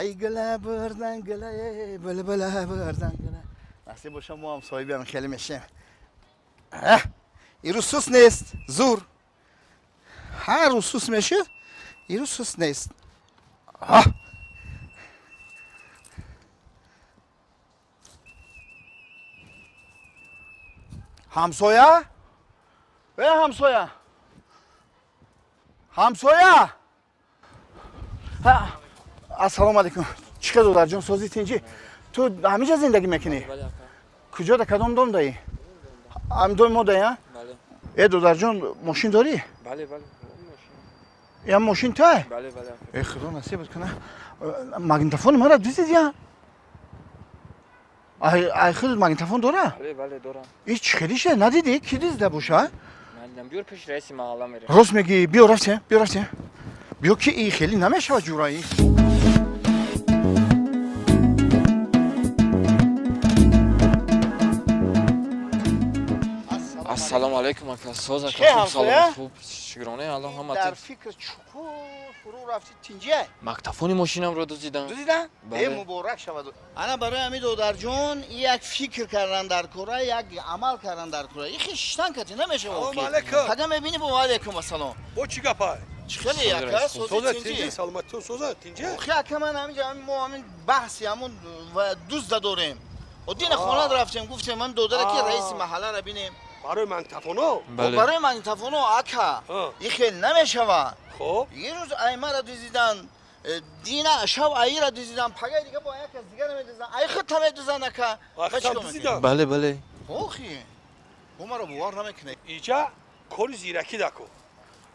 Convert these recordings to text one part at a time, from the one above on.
Ай гула бурдан гула, булбула бурдан гула. Насиб боша, мо ҳам соҳибиам хеле мешем. Ирӯз сус нест, зур. Ҳар рӯз сус мешид, ирӯз сус нест. Ҳамсоя? Э, ҳамсоя, ҳамсоя, ассалому алайкум. Чӣ хел, додарҷон, сози, тинҷӣ? Ту ҳамиҷа зиндагӣ мекунӣ? Куҷо, да кадом дом даӣ? Ҳамин доми мо даӣ? Э, додарҷон, мошин дорӣ? Ям мошин туай? Э, худо насибат куна. Магнитофони мара дуздидия? Ай, худат магнитофон дора? И чӣ хеле шуда, надидӣ, ки дузда боша? Рост мегӣ, биё, рафтем, биё, рафтем, биё, ки и хеле намешавад, ҷураи. Ассалому алайкум, ака, соз, ака? Чӣ, ҳамсоя? Хуб, шукронаи Аллоҳ, ҳама. Дар фикр чуқур фурӯ рафти, тинҷия? Мактафони мошинамро дуздидам. Дуздидан? Бале. Э, муборак шавад. Ана, барои ҳамин, додарҷон, як фикр кардан дар кора, як амал кардан дар кора. И хишиштан кати намешавад. Салому алайкум. Пага мебинӣ. Бо алайкум ассалом. Бо чӣ гапай? Чӣ хеле, Соз, ака? раис, сози, соза, тинҷи? Тинҷи, саломатитон соза, тинҷи. Охи, ака, ман ҳаминҷа мо ҳамин баҳси ҳамун ва дузда дорем. Дина хонат рафтем, гуфтем ман додаре ки раиси маҳалларо бинем. Барои магнитофоно? Бале. Барои магнитофоно, ака. И хел намешавад. Хоб. Як рӯз аймара дуздидан, дина шав аира дуздидан, пагаи дига бо як кас дигара медуздан, ай худта медуздан, ака. Ай худтам дуздидан? Бале. Охи, ӯ маро бовар намекунад. Иҷа кори зиракӣ дако.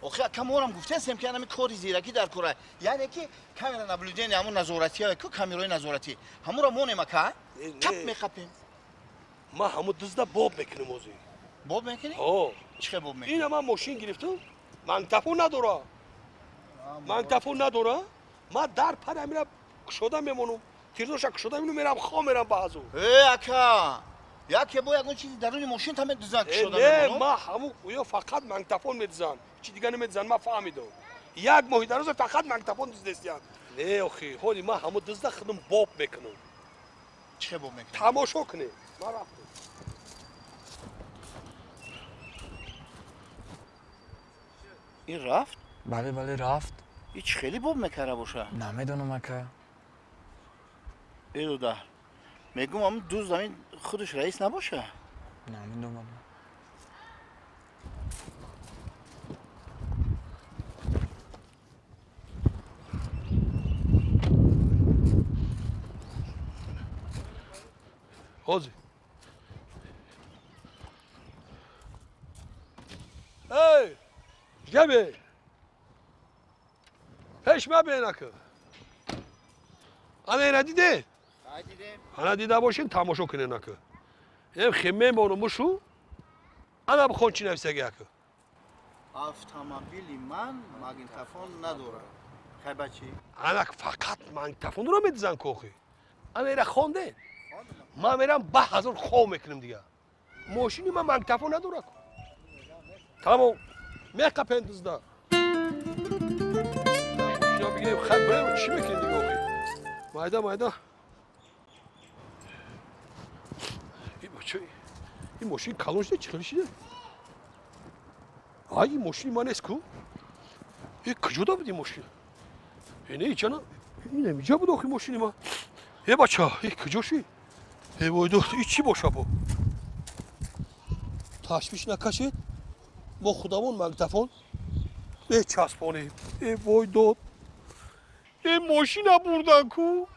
Охи, ака, морам гуфтасем, ки анами кори зиракӣ дар кора, яъне ки камера наблюдения, ҳамун назоратия ку, камераи назоратӣ, ҳамуро монем, ака. Не, тап не. Меқапем. Ман ҳамун дузда боб мекунем озӣ. Боб мекунӣ? Ҳо. Чӣ хел боб мекунӣ? Ина, ман мошин гирифтам, магнитофон надора, магнитофон надора. Ман дар пар ҳамира кушода мемонам, тирзоша кушода мемонам, мерам, хом мерам баъзу. Э, ака, яке бо ягон чизи даруни мошин та медузан, кушода не. мемонам. Ман ҳамун ё фақат магнитофон медузан, чи дига намедузан. Ман фаҳмидам, як моҳи дароза фақат магнитофон дуздестиян. Не, охи, ҳоли ман ҳамун дузда худам боб мекунам. Чӣ хел боб мекунӣ? Тамошо кунед, ман рафтам. Ин рафт? Бале, рафт. И чӣ хеле боб мекарда боша? Намедонам, ака. Э, додар, мегум, ҳамун дузд ҳамин худаш раис набоша? Намедонам. Ҳозир. Эй, ҷабе! Пеш ма бенака. Ана, ина диде? Ана, дида бошин, тамошо кунен, ака. Эм хе мемонум мушу. Ана, бихон, чӣ нависаги, ака. Автомобили ман магнитофон надорад. Хай, бачи? Ана, фақат магнитофонро медизан кохи. Ана, ира хонде. Ман мерам, 10,000 хов мекунем дига. Мошини ман магнитофон надорад. Тамом. Меқапен дузда. Мошина бигирем, хай, бирем, чӣ мекунем дига охи? Майда, майда. И бача, ин мошин калон шуда, чӣ хеле шида? Ай, ин мошини ман нест ку? Э, куҷода буд ин мошин? Э, не, ичана. Ин инҷа буд охи мошини ман. Э, бача, э, куҷо шид? Э, войдо, и чӣ боша бо? Ташвиш накашед. Мо худамон магнитофон мечаспонем. Э, вой дод. Э, мошина бурдан ку?